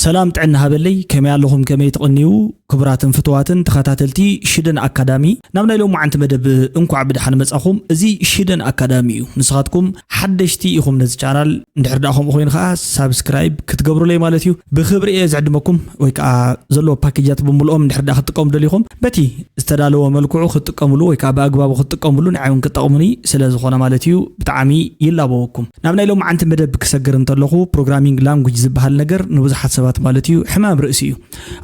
ሰላም ጥዕና ሃበለይ፣ ከመይ ኣለኹም? ከመይ ትቕንዩ? ክቡራትን ፍቱዋትን ተኸታተልቲ ሽደን ኣካዳሚ፣ ናብ ናይ ሎማዓንቲ መደብ እንኳዕ ብደሓን መጻኹም። እዚ ሽደን ኣካዳሚ እዩ። ንስኻትኩም ሓደሽቲ ኢኹም ነዚ ቻናል፣ እንድሕር ደኣ ከምኡ ኮይኑ ከኣ ሳብስክራይብ ክትገብሩለይ ማለት እዩ። ብኽብሪ እየ ዝዕድመኩም፣ ወይ ከኣ ዘለዎ ፓኬጃት ብምልኦም እንድሕር ደኣ ክትጥቀሙ ደሊኹም፣ በቲ ዝተዳለወ መልክዑ ክትጥቀምሉ ወይ ከኣ ብኣግባቡ ክትጥቀምሉ ንዓይ እውን ክጠቕሙኒ ስለ ዝኾነ ማለት እዩ። ብጣዕሚ ይላበወኩም። ናብ ናይ ሎማዓንቲ መደብ ክሰግር እንተለኹ፣ ፕሮግራሚንግ ላንጉጅ ዝበሃል ነገር ንብዙሓት ሰባት ማለት እዩ ሕማም ርእሲ እዩ።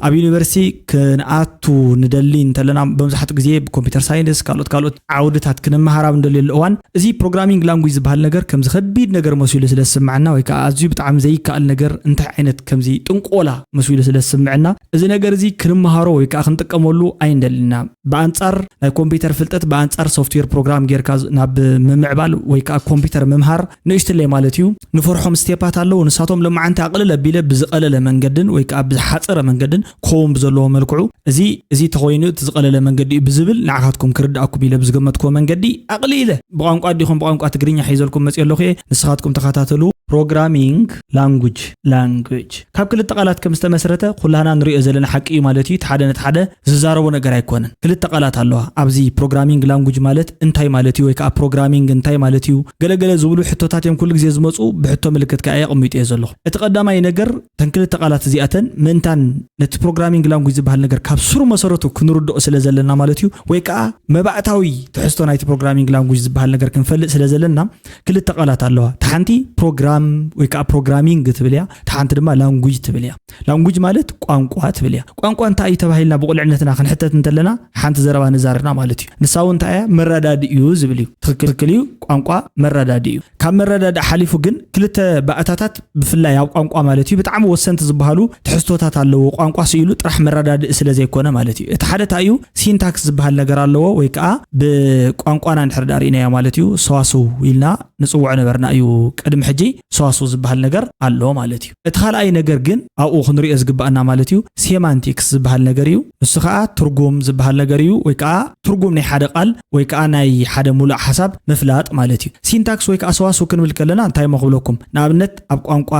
ኣብ ዩኒቨርሲቲ ክንኣቱ ንደሊ እንተለና፣ መብዛሕትኡ ግዜ ብኮምፒውተር ሳይንስ፣ ካልኦት ካልኦት ዓውድታት ክንመሃር ኣብ እንደልየሉ እዋን፣ እዚ ፕሮግራሚንግ ላንጉጅ ዝበሃል ነገር ከምዚ ከቢድ ነገር መሲሉ ስለ ዝስምዓና፣ ወይ ከኣ ኣዝዩ ብጣዕሚ ዘይከኣል ነገር፣ እንታይ ዓይነት ከምዚ ጥንቆላ መሲሉ ስለ ዝስምዓና፣ እዚ ነገር እዚ ክንመሃሮ ወይ ከኣ ክንጥቀመሉ ኣይንደልን ኢና። ብኣንጻር ናይ ኮምፒውተር ፍልጠት፣ ብኣንጻር ሶፍትዌር ፕሮግራም ጌርካ ዝ-፣ ናብ ምምዕባል ወይ ከኣ ኮምፒውተር ምምሃር ንእሽትለይ ማለት እዩ። ንፈርሖም ስቴፓት ኣለዉ። ንሳቶም ሎማዓንቲ ኣቕልል ኣቢለ ብዝቐለለ መንገድን ወይ ከኣ ብዝሓጸረ መንገድን ክኸውን ብዘለዎ መልክዑ፣ እዚ፣ እዚ ተኾይኑ እቲ ዝቐለለ መንገዲ እዩ ብዝብል ንዓኻትኩም ክርድኣኩም ኢለ ብዝገመትክዎ መንገዲ ኣቕሊለ ብቋንቋ ኣዲኹም ብቋንቋ ትግርኛ ሒዘልኩም መጽእ ኣለኹ እየ። ንስኻትኩም ተኸታተሉ። ፕሮግራሚንግ ላንጉጅ፣ ላንጉጅ ካብ ክልተ ቃላት ከም ዝተመስረተ ኩላህና ንሪኦ ዘለና ሓቂ እዩ ማለት እዩ። እቲ ሓደ ነቲ ሓደ ዝዛረቦ ነገር ኣይኮነን። ክልተ ቃላት ኣለዋ። ኣብዚ ፕሮግራሚንግ ላንጉጅ ማለት እንታይ ማለት እዩ ወይ ከኣ ፕሮግራሚንግ እንታይ ማለት እዩ? ገለገለ ዝብሉ ሕቶታት እዮም ኩሉ ግዜ ዝመጹ፣ ብሕቶ ምልክት ከኣ የቕሚጡ እየ ዘለኹ። እቲ ቀዳማይ ነገር፣ እተን ክልተ ቃላት እዚኣተን ምእንታን ነቲ ፕሮግራሚንግ ላንጉጅ ዝበሃል ነገር ካብ ስሩ መሰረቱ ክንርድኦ ስለ ዘለና ማለት እዩ፣ ወይ ከኣ መባእታዊ ትሕዝቶ ናይቲ ፕሮግራሚንግ ላንጉጅ ዝበሃል ነገር ክንፈልጥ ስለ ዘለና፣ ክልተ ቃላት ኣለዋ። እታ ሓንቲ ፕሮግራም ወይ ከኣ ፕሮግራሚንግ ትብል እያ፣ እታ ሓንቲ ድማ ላንጉጅ ትብል እያ። ላንጉጅ ማለት ቋንቋ ትብል እያ። ቋንቋ እንታይ እዩ ተባሂልና ብቑልዕነትና ክንሕተት እንተለና፣ ሓንቲ ዘረባ ንዛረብና ማለት እዩ። ንሳ እውን እንታይ እያ? መረዳድእ እዩ ዝብል እዩ። ትኽክል፣ ትኽክል እዩ። ቋንቋ መረዳድእ እዩ። ካብ መረዳድእ ሓሊፉ ግን ክልተ ባእታታት ብፍላይ ኣብ ቋንቋ ማለት እዩ ብጣዕሚ ወሰንቲ ዝበሃሉ ትሕዝቶታት ኣለዎ። ቋንቋ ስኢሉ ጥራሕ መረዳድእ ስለ ዘይኮነ ማለት እዩ። እቲ ሓደ እንታይ እዩ? ሲንታክስ ዝበሃል ነገር ኣለዎ፣ ወይ ከኣ ብቋንቋና እንድሕር ደኣ ርኢናዮ ማለት እዩ፣ ሰዋስው ኢልና ንጽውዖ ነበርና እዩ። ቅድሚ ሕጂ ሰዋስው ዝበሃል ነገር ኣሎ ማለት እዩ። እቲ ካልኣይ ነገር ግን ኣብኡ ክንሪኦ ዝግባኣና ማለት እዩ፣ ሴማንቲክስ ዝበሃል ነገር እዩ። ንሱ ከኣ ትርጉም ዝበሃል ነገር እዩ፣ ወይ ከኣ ትርጉም ናይ ሓደ ቃል ወይ ከኣ ናይ ሓደ ሙሉእ ሓሳብ ምፍላጥ ማለት እዩ። ሲንታክስ ወይ ከኣ ሰዋስው ክንብል ከለና እንታይ እሞ ክብለኩም? ንኣብነት ኣብ ቋንቋ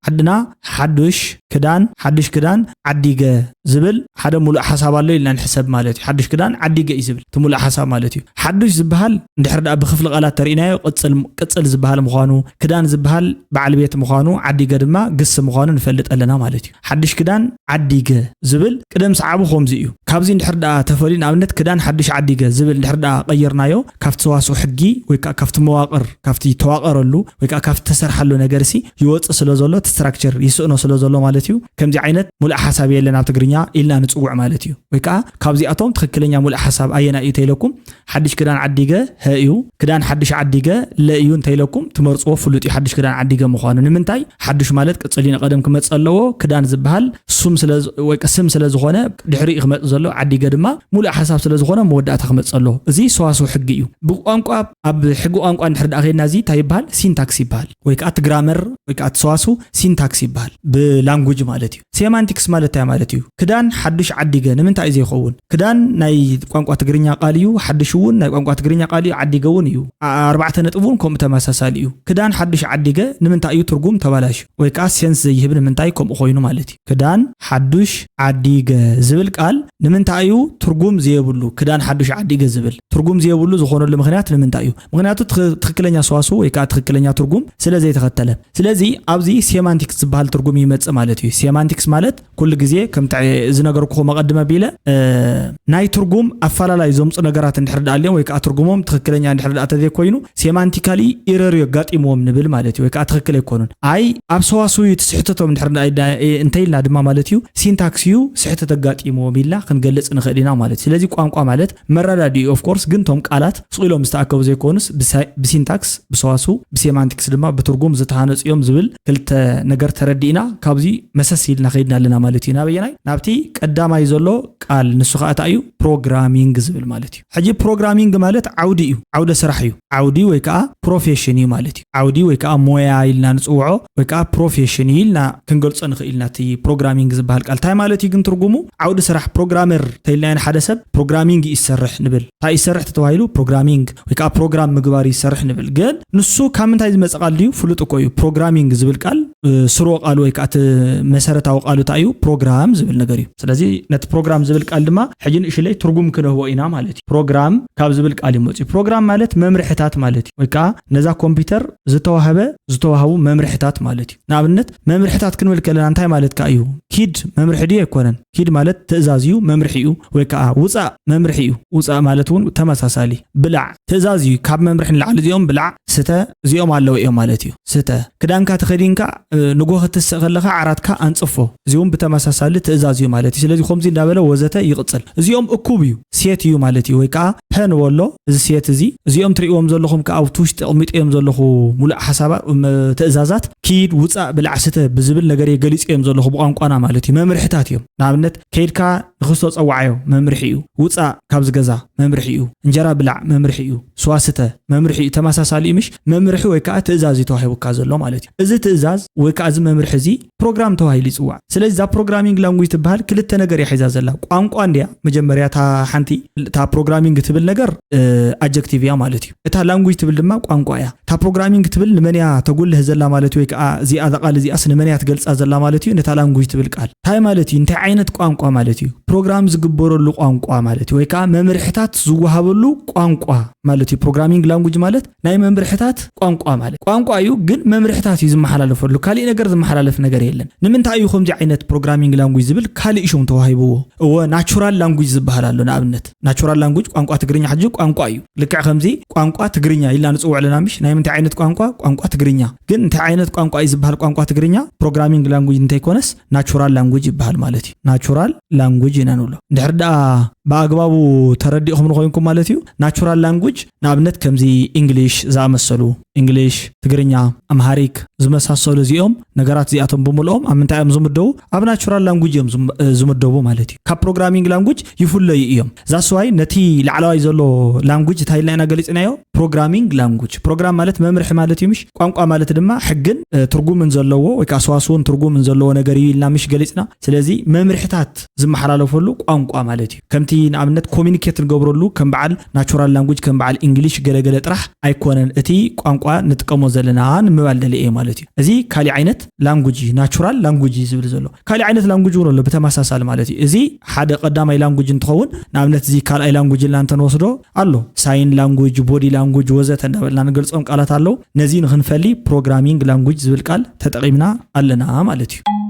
ዓድና ሓዱሽ ክዳን፣ ሓዱሽ ክዳን ዓዲገ ዝብል ሓደ ሙሉእ ሓሳብ ኣሎ ኢልና ንሕሰብ ማለት እዩ። ሓዱሽ ክዳን ዓዲገ እዩ ዝብል፣ እቲ ሙሉእ ሓሳብ ማለት እዩ። ሓዱሽ ዝበሃል እንድሕር ደኣ ብክፍሊ ቃላት ተሪእናዮ ቅጽል፣ ቅጽል ዝበሃል ምዃኑ፣ ክዳን ዝበሃል በዓል ቤት ምዃኑ፣ ዓዲገ ድማ ግሲ ምዃኑ ንፈልጥ ኣለና ማለት እዩ። ሓዱሽ ክዳን ዓዲገ ዝብል ቅደም ሰዓቡ ከምዚ እዩ። ካብዚ እንድሕር ደኣ ተፈልዩ፣ ንኣብነት ክዳን ሓዱሽ ዓዲገ ዝብል እንድሕር ደኣ ቀይርናዮ፣ ካብቲ ሰዋስው ሕጊ ወይ ከኣ ካብቲ መዋቕር፣ ካብቲ ተዋቐረሉ ወይ ከኣ ካብቲ ተሰርሓሉ ነገርሲ ይወጽእ ስለ ዘሎ፣ እቲ ስትራክቸር ይስእኖ ስለ ዘሎ ማለት እዩ። ከምዚ ዓይነት ሙሉእ ሓሳብ የለን ኣብ ትግርኛ ኢልና ንጽውዕ ማለት እዩ። ወይ ከኣ ካብዚኣቶም ትኽክለኛ ሙሉእ ሓሳብ ኣየናይ እዩ ተኢለኩም፣ ሓድሽ ክዳን ዓዲገ ሀ እዩ፣ ክዳን ሓድሽ ዓዲገ ለ እዩ እንተኢለኩም ትመርጽዎ ፍሉጥ እዩ፣ ሓድሽ ክዳን ዓዲገ ምዃኑ። ንምንታይ? ሓድሽ ማለት ቅጽል እዩ፣ ንቐደም ክመጽእ ኣለዎ። ክዳን ዝበሃል ስም ስለ ዝ-፣ ወይ ከ-፣ ስም ስለ ዝኾነ ድሕሪኡ ክመጽእ ዘሎ፣ ዓዲገ ድማ ሙሉእ ሓሳብ ስለ ዝኾነ መወዳእታ ክመጽእ ኣለዎ። እዚ ሰዋስው ሕጊ እዩ። ብቋንቋ፣ ኣብ ሕጊ ቋንቋ እንድሕር ደኣ ኸይድና፣ እዚ እንታይ ይበሃል? ሲንታክስ ይበሃል። ወይ ከኣ እቲ ግራመር ወይ ከኣ እቲ ሰዋስው ሲንታክስ ይበሃል። ብላንጉጅ ማለት እዩ። ሴማንቲክስ ማለት እንታይ ማለት እዩ? ክዳን ሓድሽ ዓዲገ ንምንታይ እዩ ዘይኸውን? ክዳን ናይ ቋንቋ ትግርኛ ቃል እዩ፣ ሓድሽ እውን ናይ ቋንቋ ትግርኛ ቃል እዩ፣ ዓዲገ እውን እዩ። ኣ-፣ ኣርባዕተ ነጥቢ እውን ከምኡ ተመሳሳሊ እዩ። ክዳን ሓድሽ ዓዲገ ንምንታይ እዩ ትርጉም ተባላሽዩ? ወይ ከኣ ሴንስ ዘይህብ ንምንታይ ከምኡ ኮይኑ ማለት እዩ? ክዳን ሓዱሽ ዓዲገ ዝብል ቃል ንምንታይ እዩ ትርጉም ዘየብሉ? ክዳን ሓዱሽ ዓዲገ ዝብል ትርጉም ዘየብሉ ዝኾነሉ ምኽንያት ንምንታይ እዩ? ምኽንያቱ ትኽ-፣ ትኽክለኛ ሰዋስው ወይ ከኣ ትኽክለኛ ትርጉም ስለ ዘይተኸተለ። ስለዚ ኣብዚ ሴማንቲክስ ዝበሃል ትርጉም ይመጽእ ማለት እዩ። ሴማንቲክስ ማለት ኩሉ ግዜ ከምቲ ዝነገርኩኹም ኣቐድመ ኣቢለ፣ እ፣ ናይ ትርጉም ኣፈላላይ ዘምጹ ነገራት እንድሕር ደኣ ኣልዮም ወይ ከኣ ትርጉሞም ትኽክለኛ እንድሕር ደኣ ተዘይኮይኑ፣ ሴማንቲካሊ ኢረር የጋጢምዎም ንብል ማለት እዩ፣ ወይ ከኣ ትኽክል ኣይኮኑን። ኣይ፣ ኣብ ሰዋስው እዩ እቲ ስሕተቶም እንድሕር ደኣ ኢልና፣ እ፣ እንተኢልና ድማ ማለት እዩ፣ ሲንታክስ እዩ ስሕተት ኣጋጢምዎም ኢልና ክንገልጽ ንኽእል ኢና ማለት እዩ። ስለዚ ቋንቋ ማለት መረዳድኢ እዩ፣ ኦፍ ኮርስ፣ ግን እቶም ቃላት ስቕ ኢሎም ዝተኣከቡ ዘይኮኑስ ብሳይ-፣ ብሲንታክስ፣ ብሰዋስው፣ ብሴማንቲክስ ድማ ብትርጉም ዝተሃነጹ እዮም ዝብል ክልተ ነገር ተረዲእና፣ ካብዚ መሰስ ኢልና ከይድና ኣለና ማለት እዩ። ናበየናይ? ናብቲ ቀዳማይ ዘሎ ቃል፣ ንሱ ኸኣ እንታይ እዩ? ፕሮግራሚንግ ዝብል ማለት እዩ። ሕጂ ፕሮግራሚንግ ማለት ዓውዲ እዩ፣ ዓውደ ስራሕ እዩ። ዓውዲ ወይ ከኣ ፕሮፌሽን እዩ ማለት እዩ። ዓውዲ ወይ ከኣ ሞያ ኢልና ንጽውዖ ወይ ከኣ ፕሮፌሽን እዩ ኢልና ክንገልጾ ንኽእል ኢና። እቲ ፕሮግራሚንግ ዝበሃል ቃል እንታይ ማለት እዩ ግን ትርጉሙ? ዓውዲ ስራሕ፣ ፕሮግራመር ተኢልናዮ ንሓደ ሰብ፣ ፕሮግራሚንግ እዩ ዝሰርሕ ንብል። እንታይ እዩ ዝሰርሕ ተተባሂሉ? ፕሮግራሚንግ ወይ ከኣ ፕሮግራም ምግባር እዩ ዝሰርሕ ንብል። ግን ንሱ ካብ ምንታይ ዝመጽእ ቃል ድዩ? ፍሉጥ እኮ እዩ። ፕሮግራሚንግ ዝብል ቃል ስርወ ቃሉ ወይ ከዓ እቲ መሰረታዊ ቃሉ እንታይ እዩ? ፕሮግራም ዝብል ነገር እዩ። ስለዚ ነቲ ፕሮግራም ዝብል ቃል ድማ ሕጂ ንእሽለይ ትርጉም ክነህቦ ኢና ማለት እዩ። ፕሮግራም ካብ ዝብል ቃል እዩ መፅዩ። ፕሮግራም ማለት መምርሕታት ማለት እዩ። ወይ ከዓ ነዛ ኮምፒውተር ዝተዋህበ ዝተዋህቡ መምርሕታት ማለት እዩ። ንኣብነት መምርሕታት ክንብል ከለና እንታይ ማለት ከዓ እዩ? ኪድ መምርሒ ድዩ ኣይኮነን? ኪድ ማለት ትእዛዝ እዩ፣ መምርሒ እዩ። ወይ ከዓ ውፃእ መምርሒ እዩ። ውፃእ ማለት እውን ተመሳሳሊ ብላዕ ትእዛዝ እዩ። ካብ መምርሒ ንላዕሊ እዚኦም ብላዕ፣ ስተ፣ እዚኦም ኣለዉ እዮም ማለት እዩ። ስተ ክዳንካ ተኸዲንካ ንጎ ክትስእ ከለኻ ዓራትካ ኣንፅፎ፣ እዚ እውን ብተመሳሳሊ ትእዛዝ እዩ ማለት እዩ። ስለዚ ከምዚ እንዳበለ ወዘተ ይቕፅል። እዚኦም እኩብ እዩ፣ ሴት እዩ ማለት እዩ። ወይ ከዓ ፐ ንበሎ፣ እዚ ሴት እዚ እዚኦም ትርእዎም ዘለኹም ከዓ ኣብቲ ውሽጢ ኣቕሚጦ እዮም ዘለኹ ሙሉእ ሓሳባት ትእዛዛት ኪድ ውፃእ ብላዕ ስተ ብዝብል ነገር ገሊፀ እዮም ዘለኹ ብቋንቋና ማለት እዩ። መምርሕታት እዮም። ንኣብነት ከይድካ ንክስቶ ፀዋዓዮ መምርሒ እዩ። ውፃእ ካብዚ ገዛ መምርሒ እዩ። እንጀራ ብላዕ መምርሒ እዩ። ስዋ ስተ መምርሒ እዩ። ተመሳሳሊ እዩ ምሽ? መምርሒ ወይ ከዓ ትእዛዝ እዩ ተዋሂቡካ ዘሎ ማለት እዩ። እዚ ትእዛዝ ወይ ከዓ እዚ መምርሒ እዚ ፕሮግራም ተባሂሉ ይፅዋዕ። ስለዚ እዛ ፕሮግራሚንግ ላንጉጅ ትበሃል ክልተ ነገር እያ ሒዛ ዘላ። ቋንቋ እንድያ መጀመርያ እታ ሓንቲ እታ ፕሮግራሚንግ ትብል ነገር ኣጀክቲቭ እያ ማለት እዩ። እታ ላንጉጅ ትብል ድማ ቋንቋ እያ። እታ ፕሮግራሚንግ ትብል ንመን እያ ተጉልህ ዘላ ማለት እዩ? ወይ ከዓ እዚኣ እዛ ቃል እዚኣስ ንመን እያ ትገልፃ ዘላ ማለት እዩ? ነታ ላንጉጅ ትብል ቃል እንታይ ማለት እዩ? እንታይ ዓይነት ቋንቋ ማለት እዩ? ፕሮግራም ዝግበረሉ ቋንቋ ማለት እዩ። ወይ ከዓ መምርሕታት ዝወሃበሉ ቋንቋ ማለት እዩ። ፕሮግራሚንግ ላንጉጅ ማለት ናይ መምርሕታት ቋንቋ ማለት ቋንቋ እዩ፣ ግን መምርሕታት እዩ ዝመሓላለፈሉ። ካሊእ ነገር ዝመሓላለፍ ነገር የለን። ንምንታይ እዩ ከምዚ ዓይነት ፕሮግራሚንግ ላንጉጅ ዝብል ካሊእ ሽም ተዋሂብዎ? እወ ናቹራል ላንጉጅ ዝበሃል ኣሎ። ንኣብነት ናቹራል ላንጉጅ ቋንቋ ትግርኛ ሕጂ ቋንቋ እዩ። ልክዕ ከምዚ ቋንቋ ትግርኛ ኢልና ንፅውዕ ኣለና ምሽ? ናይ ምንታይ ዓይነት ቋንቋ? ቋንቋ ትግርኛ። ግን እንታይ ዓይነት ቋንቋ እዩ ዝበሃል? ቋንቋ ትግርኛ ፕሮግራሚንግ ላንጉጅ እንተይኮነስ ናቹራል ላንጉጅ ይበሃል ማለት እዩ። ናቹራል ላንጉጅ ኢና ንብሎ። እንድሕር ደኣ ብኣግባቡ ተረዲእኹም ንኮይንኩም ማለት እዩ። ናቹራል ላንጉጅ ንኣብነት ከምዚ ኢንግሊሽ ዝኣመሰሉ፣ ኢንግሊሽ፣ ትግርኛ፣ ኣምሃሪክ ዝመሳሰሉ እዚኦም ነገራት እዚኣቶም ብምልኦም ኣብ ምንታይ እዮም ዝምደቡ? ኣብ ናቹራል ላንጉጅ እዮም ዝም- ዝምደቡ ማለት እዩ። ካብ ፕሮግራሚንግ ላንጉጅ ይፍለዩ እዮም። ዛስዋይ ነቲ ላዕለዋይ ዘሎ ላንጉጅ እንታይ ኢልና ኢና ገሊፅናዮ? ፕሮግራሚንግ ላንጉጅ። ፕሮግራም ማለት መምርሒ ማለት እዩ ምሽ? ቋንቋ ማለት ድማ ሕግን እ፣ ትርጉምን ዘለዎ ወይ ከዓ ሰዋስውን ትርጉምን ዘለዎ ነገር እዩ ኢልና ምሽ ገሊፅና። ስለዚ መምርሕታት ዝመሓላለፈሉ ቋንቋ ማለት እዩ። ከምቲ ንኣብነት ኮሚኒኬት ንገብረሉ ከም በዓል ናቹራል ላንጉጅ ከም በዓል ኢንግሊሽ ገለገለ ጥራሕ ኣይኮነን እቲ ቋንቋ ንጥቀሞ ዘለና ንምባል ደለ እየ ማለት እዩ። እዚ ካሊእ ዓይነት ላንጉጅ እዩ፣ ናቹራል ላንጉጅ እዩ ዝብል ዘሎ። ካሊእ ዓይነት ላንጉጅ እውን ኣሎ ብተመሳሳሊ ማለት እዩ። እዚ ሓደ ቀዳማይ ላንጉጅ እንትኸውን ንኣብነት እዚ ካልኣይ ላንጉጅ ኢልና እንተንወስዶ ኣሎ ሳይን ላንጉጅ፣ ቦዲ ላንጉጅ ወዘተ እንዳበልና ንገልፆም ቃላት ኣለዉ። ነዚ ንክንፈሊ ፕሮግራሚንግ ላንጉጅ ዝብል ቃል ተጠቒምና ኣለና ማለት እዩ።